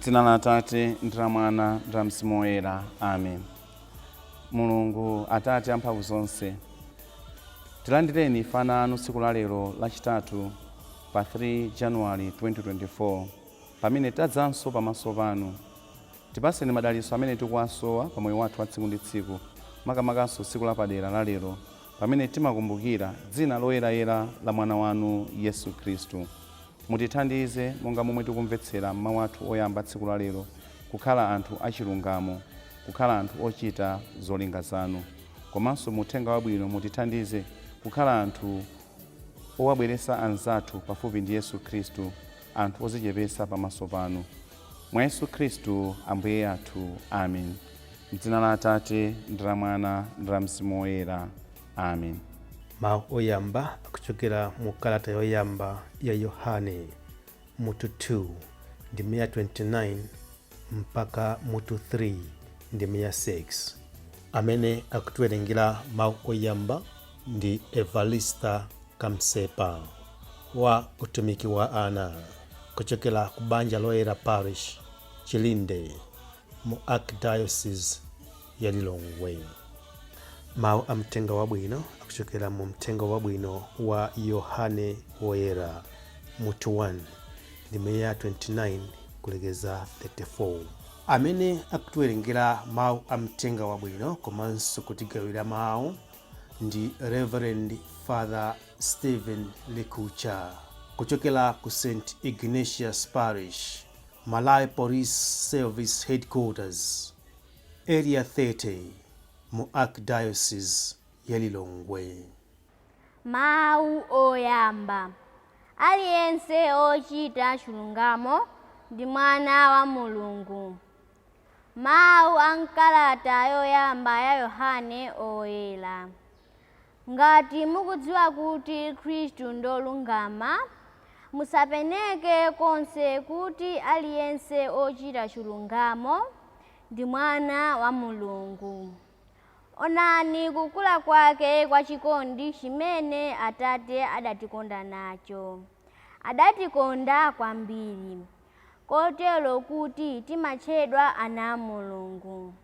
Mdzina la Atate ndi la Mwana ndi la Mzimu Woyera, amen. Mulungu Atate amphamvu zonse, tilandireni ife ana anu tsiku la lero Lachitatu pa 3 January 2024, pamene tadzanso pamaso panu. Tipatseni madalitso amene tikuwasowa pa moyo wathu wa tsiku ndi tsiku, makamakanso tsiku lapadera la lero pamene timakumbukira dzina loyerayera la Mwana wanu Yesu Khristu. Mutithandize monga momwe tikumvetsera m'mawu athu oyamba tsiku la lero kukhala anthu achilungamo, kukhala anthu ochita zolinga zanu. Komanso mu Uthenga Wabwino mutithandize kukhala anthu owabweretsa anzathu pafupi ndi Yesu Khristu, anthu odzichepetsa pamaso panu. Mwa Yesu Khristu Ambuye athu. Amen. M'dzina la Atate ndi la Mwana ndi la Mzimu Woyera. Amen. Mawu oyamba akuchokera mu kalata yoyamba ya Yohane mutu 2 ndime ya 29 mpaka mutu 3 ndime ya 6. Amene akutiwerengera mawu oyamba ndi Evarista Kamsepa wa utumiki wa ana kuchokera ku Banja Loyera Parish, Chilinde mu Archdiocese ya Lilongwe. Mawu a Mthenga Wabwino akuchokera mu Mthenga Wabwino wa Yohane Woyera mutu 1 ndime ya 29 kulekeza 34. Amene akutiwerengera mawu a Mthenga Wabwino komanso kutigawira mawu ndi Reverend Father Stephen Likucha kuchokera ku St Ignatius Parish, Malawi Police Service Headquarters, Area 30 mu Archdiocese ya Lilongwe. Mawu oyamba. Aliyense ochita chilungamo ndi mwana wa Mulungu. Mawu a m'kalata yoyamba ya Yohane Oyera. Ngati mukudziwa kuti Khristu ndolungama, musapeneke konse kuti aliyense ochita chilungamo ndi mwana wa Mulungu. Onani kukula kwake kwa chikondi chimene Atate adatikonda nacho. Adatikonda kwambiri, kotero kuti timatchedwa ana a Mulungu.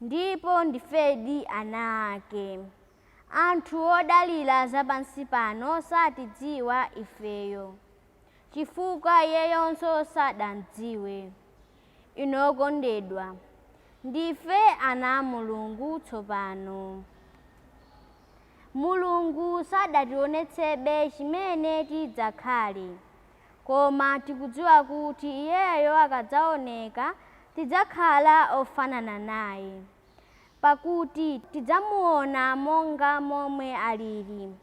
Ndipo ndifedi ana ake. Anthu odalira zapansi pano satidziwa ifeyo, chifukwa iyeyonso sadamdziwe. Inu okondedwa, ndife ana a Mulungu tsopano. Mulungu sadationetsebe chimene tidzakhale, koma tikudziwa kuti iyeyo akadzaoneka tidzakhala ofanana naye, pakuti tidzamuona monga momwe alili.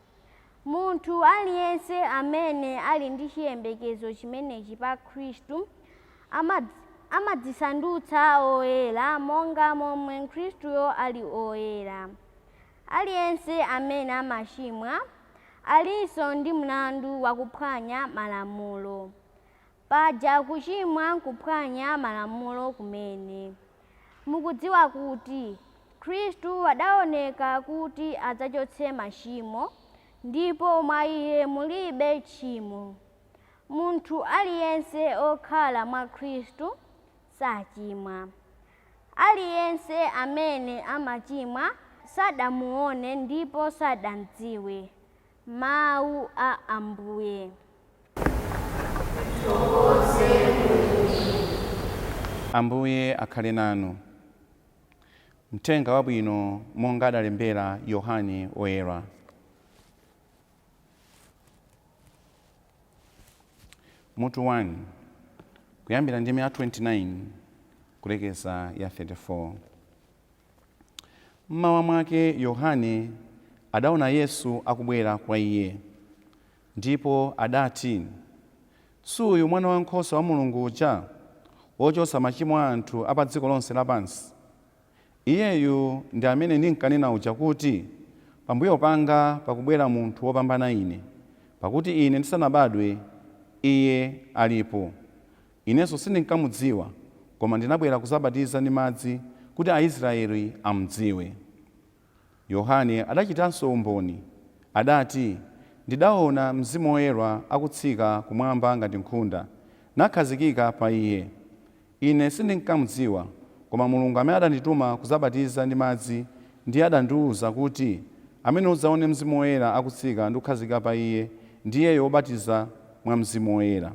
Munthu aliyense amene ali ndi chiyembekezo chimenechi pa Khristu amadzisandutsa oyera monga momwe Khristuyo ali oyera. Aliyense amene amachimwa alinso ndi mlandu wakuphwanya malamulo. Paja kuchimwa nkuphwanya malamulo kumene. Mukudziwa kuti Khristu adaoneka kuti adzachotse machimo, ndipo mwa Iye mulibe tchimo. Munthu aliyense okhala mwa Khristu sachimwa. Aliyense amene amachimwa sadamuone ndipo sadamdziwe. Mawu a Ambuye. Ambuye akhale nanu. Mthenga Wabwino monga adalembera Yohane Woyera. Mutu 1 kuyambira ndime ya 29 kulekeza ya 34. Mmawa mwake Yohane adaona Yesu akubwera kwa iye, ndipo adati, Suuyu Mwanawankhosa wa Mulungu uja, wochotsa machimo a anthu a pa dziko lonse lapansi? Iyeyu ndi amene ndinkanena uja kuti, Pambuyo panga pakubwera munthu wopambana ine, pakuti ine ndisanabadwe, iye alipo. Inenso sindinkamudziwa, koma ndinabwera kudzabatiza ndi madzi kuti Aisraeli amdziwe. Yohane adachitanso umboni, adati, Ndidaona Mzimu Woyera akutsika kumwamba ngati nkhunda, nakhazikika pa Iye. Ine sindinkamudziwa, koma Mulungu amene adandituma kudzabatiza ndi madzi ndiye adandiwuza kuti, 'Amene udzaone Mzimu Woyera akutsika ndi kukhazikika pa iye, ndiyeyo wobatiza mwa Mzimu Woyera.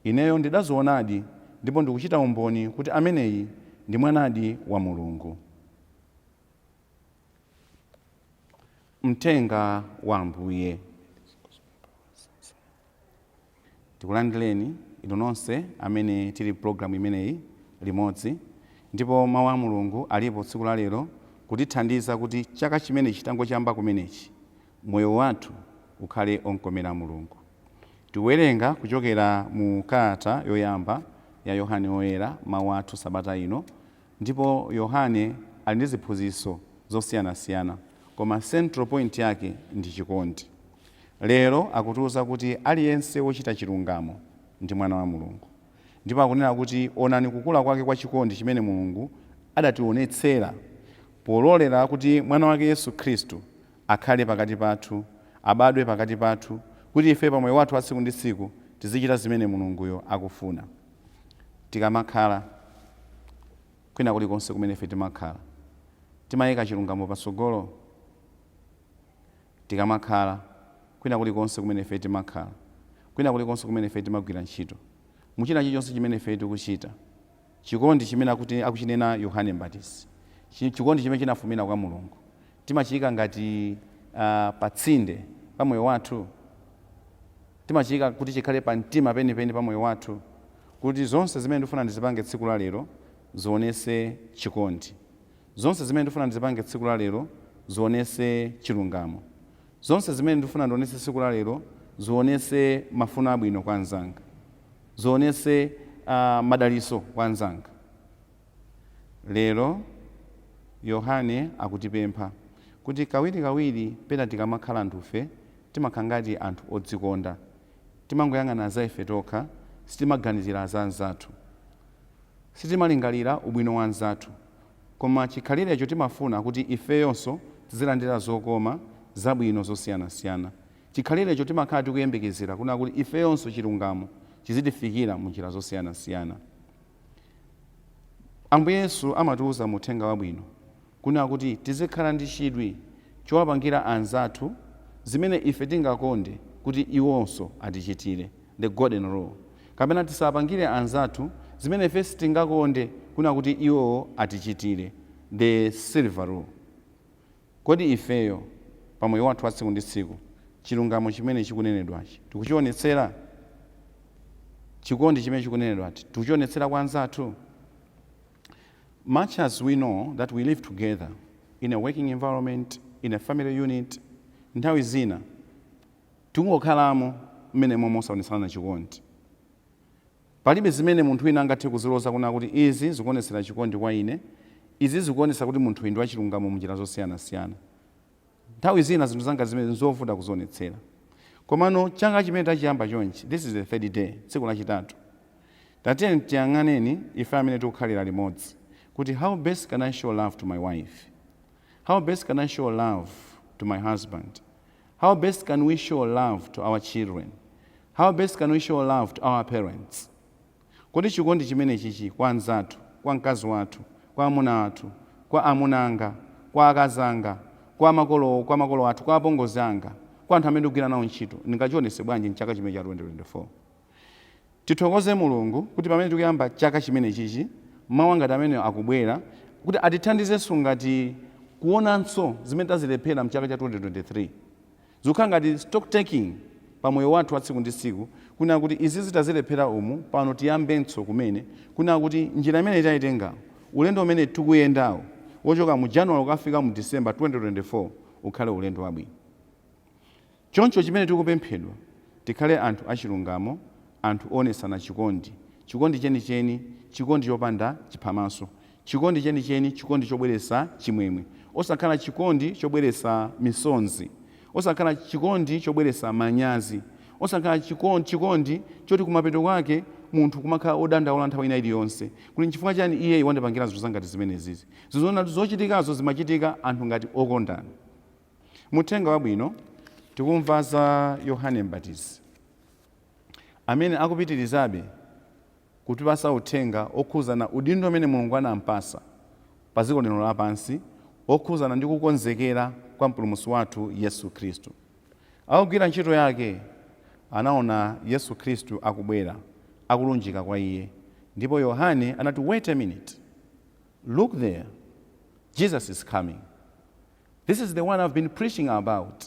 Ineyo ndidazionadi ndipo ndikuchita umboni kuti ameneyi ndi Mwanadi wa Mulungu." Mthenga wa Ambuye. Tikulandireni inu nonse amene tili pulogalamu imeneyi limodzi, ndipo mawu a Mulungu alipo tsiku la lero kutithandiza kuti chaka chimenechi tangochiyamba kumenechi moyo wathu ukhale omkomera Mulungu. Tikuwerenga kuchokera mu kalata yoyamba ya Yohane Woyera, mawu athu sabata ino, ndipo Yohane ali ndi ziphunzitso zosiyanasiyana, koma central point yake ndi chikondi. Lero akutiuza kuti aliyense wochita chilungamo ndi mwana wa Mulungu, ndipo akunena kuti onani kukula kwake kwa chikondi chimene Mulungu adationetsera pololera kuti mwana wake Yesu Khristu akhale pakati pathu, abadwe pakati pathu, kuti ife pamoyo wathu wa tsiku ndi tsiku tizichita zimene Mulunguyo akufuna. Tikamakhala kwina kulikonse kumene ife timakhala, timayika chilungamo patsogolo? Tikamakhala kwina kulikonse kumene ife timakhala, kwina kulikonse kumene ife timagwira ntchito, muchina chilichonse chimene ife tikuchita, chikondi chimene akuti akuchinena Yohane Mbatizi, chikondi chimene chinafumira kwa Mulungu, timachiyika ngati patsinde pa moyo wathu? Timachiyika kuti chikhale pa mtima penipeni pa moyo wathu, kuti zonse zimene ndifuna ndizipange tsiku la lero zionese chikondi, zonse zimene ndifuna ndizipange tsiku la lero zionese chilungamo, zonse zimene ndifuna ndionese tsiku la lero zionese mafuno abwino kwa anzanga, zionese madalitso kwa anzanga? Lero Yohane akutipempha kuti kawirikawiri pena tikamakhala anthufe timakhala ngati anthu odzikonda, timangoyang'ana za ife tokha, sitimaganizira za anzathu, sitimalingalira ubwino wa anzathu, koma chikhalirecho timafuna kuti ifeyonso tizilandira zokoma zabwino zosiyanasiyana. Chikhalirecho timakhala tikuyembekezera kunena kuti ifeyonso chilungamo chizitifikira mu njira zosiyanasiyana. Ambuye Yesu amatiuza mu Uthenga Wabwino kunena kuti tizikhala ndi chidwi chowapangira anzathu zimene ife tingakonde kuti iwonso atichitire, the golden rule, kapena tisapangire anzathu zimene ife sitingakonde kunena kuti iwowo atichitire, the silver rule. Kodi ifeyo pa moyo wathu wa tsiku ndi tsiku chilungamo chimene chikunenedwachi tikuchionetsera? Chikondi chimene chikunenedwachi tikuchionetsera kwa anzathu? Much as we know that we live together in a working environment, in a family unit, nthawi zina tikungokhalamo mmene momwe osaonetserana chikondi. Palibe zimene munthu wina angathe kuziloza kunena kuti izi zikuonetsera chikondi kwa ine, izi zikuonetsa kuti munthuyu ndi wachilungamo munjira zosiyanasiyana. Nthawi zina zinthu zanga zimene nzovuta kuzionetsera. Komano chaka chimene tachiyamba chonchi, this is the third day, tsiku lachitatu, tatiyeni tiyang'aneni ife amene tikukhalira limodzi kuti how best can I show love to my wife? How best can I show love to my husband? How best can we show love to our children? How best can we show love to our parents? Kodi chikondi chimene chichi kwa anzathu, kwa mkazi wathu, kwa amuna athu, kwa amuna anga, kwa akazi anga, kwa makolo athu, kwa apongozi anga, kwa anthu amene ndikugwira nawo ntchito, ndingachionese bwanji mchaka chimene cha 2024? Tithokoze Mulungu kuti pamene tikuyamba chaka chimene chichi, mawu angati amene akubwera kuti atithandizenso ngati kuonanso zimene tazilephera mchaka cha 2023. Zikukhala ngati stock taking pa moyo wathu wa tsiku ndi tsiku, kunena kuti izi zitazilephera umu, pano tiyambenso kumene, kunena kuti njira imene tayitenga, ulendo umene tikuyendawo wochoka mu January kukafika mu December 2024, ukhale ulendo wabwino. Choncho chimene tikupemphedwa, tikhale anthu achilungamo, anthu oonetsana chikondi, chikondi chenicheni, chikondi chopanda chiphamaso, chikondi chenicheni, chikondi chobweretsa chimwemwe, osakhala chikondi chobweretsa misonzi, osakhala chikondi chobweretsa manyazi, osakhala chikondi choti kumapeto kwake munthu kumakhala odandaula nthawi ina iliyonse kuti nchifukwa chani iyeyi wandipangira zinthu zangati zimenezizi. Zizona zochitikazo zimachitika anthu ngati okondana. Muthenga Wabwino tikumva za Yohane Mbatizi amene akupitirizabe Kutipasa uthenga okhuzana udindo umene Mulungu anampasa pa dziko lino lapansi, okhuzana ndi kukonzekera kwa Mpulumutsi wathu Yesu Khristu. Akugwira ntchito yake, anaona Yesu Khristu akubwera, akulunjika kwa iye, ndipo Yohane anati, "Wait a minute, look there, Jesus is coming. This is the one I've been preaching about."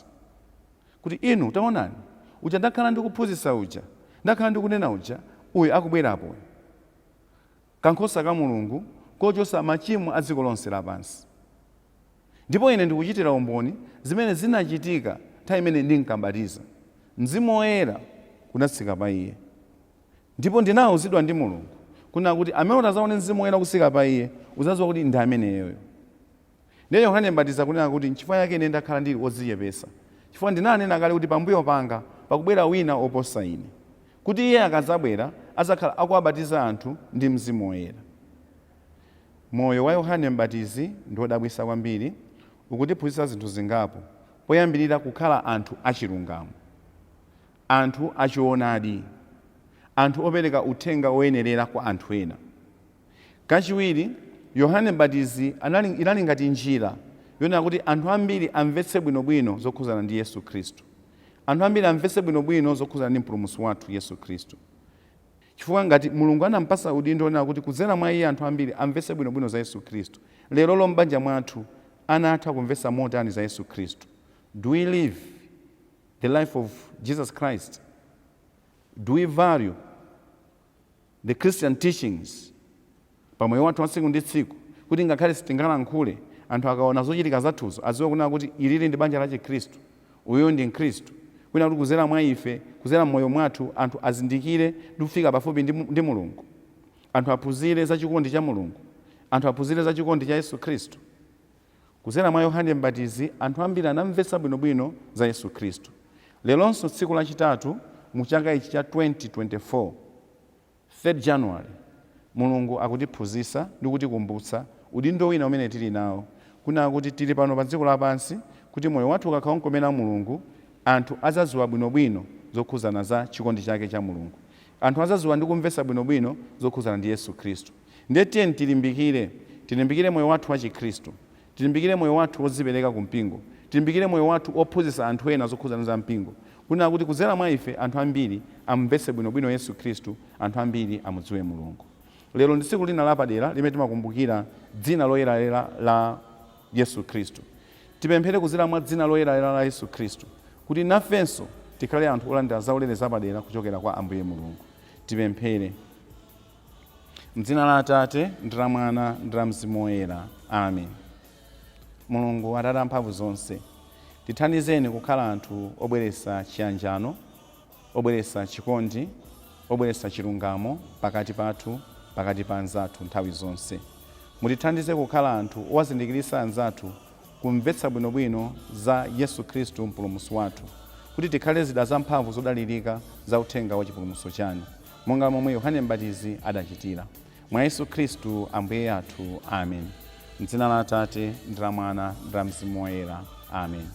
Kuti inu taonani, uja ndakhala ndikuphunzitsa uja, ndakhala ndikunena uja, uyu akubwerapo, kankhosa ka Mulungu kochotsa machimo a dziko lonse lapansi. Ndipo ine ndikuchitira umboni zimene zinachitika nthawi imene ndinkabatiza. Mzimu Woyera unatsika pa iye, ndipo ndinawuzidwa ndi Mulungu kuna kuti amene utazaone Mzimu Woyera kutsika pa iye, uzadziwa kuti ndi ameneyoyo. Ndiye Yohane Mbatiza kunena kuti, "Nchifukwa yake ine ndakhala ndili wodzichepesa, chifukwa ndinanena kale kuti pambuyo panga pakubwera wina oposa ine, kuti iye akadzabwera adzakhala akuwabatiza anthu ndi Mzimu Woyera." Moyo wa Yohane Mbatizi ndi wodabwitsa kwambiri, ukutiphunzitsa zinthu zingapo. Poyambirira, kukhala anthu achilungamo, anthu achionadi, anthu opereka uthenga oyenerera kwa anthu ena. Kachiwiri, Yohane Mbatizi inali ngati njira yonena kuti anthu ambiri amvetse bwinobwino zokhuzana ndi Yesu Khristu, anthu ambiri amvetse bwinobwino zokhuzana ndi Mpulumutsi wathu Yesu Khristu, chifukwa ngati Mulungu anampasa udindo onena kuti kudzera mwa iye anthu ambiri amvetse bwinobwino za Yesu Khristu, lero lo m'banja mwathu ana athu akumvetsa motani za Yesu Khristu? Do we live the life of Jesus Christ? Do we value the Christian teachings pamoyo wathu wa tsiku ndi tsiku, kuti ngakhale sitingalankhule, anthu akaona zochitika zathuzo adziwe kunena kuti ilili ndi banja la Chikhristu, uyu ndi Mkhristu, kwina kuti kuzera mwa ife, kuzera mmoyo mwathu, anthu azindikire ndi kufika pafupi ndi Mulungu, anthu aphunzire za chikondi cha Mulungu, anthu aphunzire za chikondi cha Yesu Khristu? Kuzera mwa Yohane Mbatizi anthu ambiri anamvetsa bwinobwino za Yesu Khristu. Leronso, tsiku lachitatu mu chaka ichi cha 2024, 3 January, Mulungu akutiphunzitsa ndi kutikumbutsa udindo wina umene tili nawo, kunena kuti tili pano pa dziko lapansi kuti moyo wathu ukakhala womkomera Mulungu, anthu adzadziwa bwinobwino zokhuzana za chikondi chake cha Mulungu, anthu adzadziwa ndi kumvetsa bwinobwino zokhuzana ndi Yesu Khristu. Ndiye tiyeni tilimbikire, tilimbikire moyo wathu wa Chikhristu, tilimbikire moyo wathu wodzipereka ku mpingo, tilimbikire moyo wathu wophunzitsa anthu ena zokhuzana za mpingo, kunena kuti kudzera mwa ife anthu ambiri amvetse bwinobwino Yesu Khristu, anthu ambiri amudziwe Mulungu. Lero ndi tsiku lina lapadera limene timakumbukira dzina loyerayera la Yesu Khristu. Tipemphere kudzera mwa dzina loyerayera la Yesu Khristu kuti nafenso tikhale anthu olandira zaulere zapadera kuchokera kwa Ambuye Mulungu. Tipemphere. Mdzina la Atate ndi la Mwana ndi la Mzimu Woyera, amen. Mulungu Atate amphamvu zonse, tithandizeni kukhala anthu obweretsa chiyanjano, obweretsa chikondi, obweretsa chilungamo pakati pathu, pakati pa anzathu nthawi zonse. Mutithandize kukhala anthu owazindikiritsa anzathu kumvetsa bwinobwino za Yesu Khristu Mpulumutsi wathu, kuti tikhale zida zamphamvu zodalirika za uthenga wa chipulumutso chanu, monga momwe Yohane Mbatizi adachitira. Mwa Yesu Khristu Ambuye athu, amen. Mdzina la Atate ndi la Mwana ndi la Mzimu Woyera, amen.